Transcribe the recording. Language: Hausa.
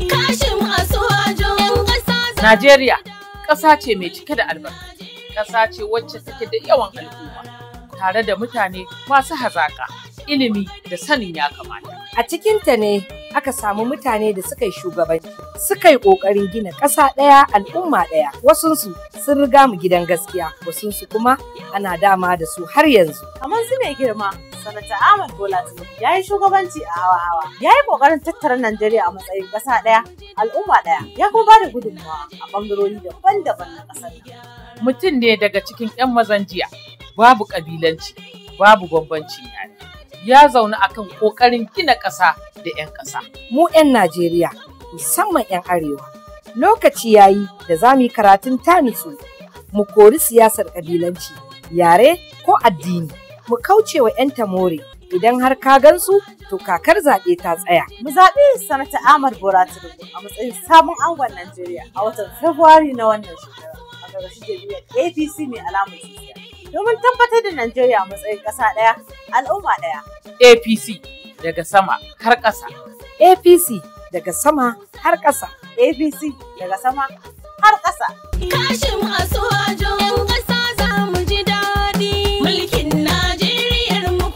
Kashim Asuwaju. 'Yan ƙasa za Najeriya ƙasa ce mai cike da albarka, ƙasa ce wacce take da yawan al'umma, tare da mutane masu hazaƙa, ilimi da sanin ya kamata. A cikinta ne aka samu mutane da suka yi shugabanci, suka yi ƙoƙarin gina ƙasa ɗaya, al'umma ɗaya. Wasunsu sun riga mu gidan gaskiya, wasunsu kuma ana dama da su har yanzu. Kamar su mai girma, Sanata Ahmad Bola Tinubu ya yi shugabanci a hawa-hawa. Ya yi ƙoƙarin tattara Najeriya a matsayin ƙasa ɗaya, al'umma ɗaya, ya kuma ba da gudunmawa a ɓangarori daban-daban na ƙasar nan. Mutum ne daga cikin 'yan mazan jiya, babu ƙabilanci, babu bambancin yare. Ya zauna akan ƙoƙarin gina ƙasa da 'yan ƙasa. Mu 'yan Najeriya, musamman 'yan Arewa, lokaci ya yi da za mu yi karatun ta nutsu, mu kori siyasar ƙabilanci, yare ko addini, mu kauce wa 'yan tamore. Idan har ka gansu, to kakar zaɓe ta tsaya. Mu zaɓi Sanata Ahmad Bola Tinubu a matsayin sabon angon Najeriya a watan Fabrairu na wannan shekara a ƙarƙashin jam'iyyar APC mai alamar tsintsiya. Domin tabbatar da Najeriya a matsayin ƙasa ɗaya, al'umma ɗaya. APC daga sama har ƙasa. APC daga sama har ƙasa. APC daga sama har ƙasa. Kashim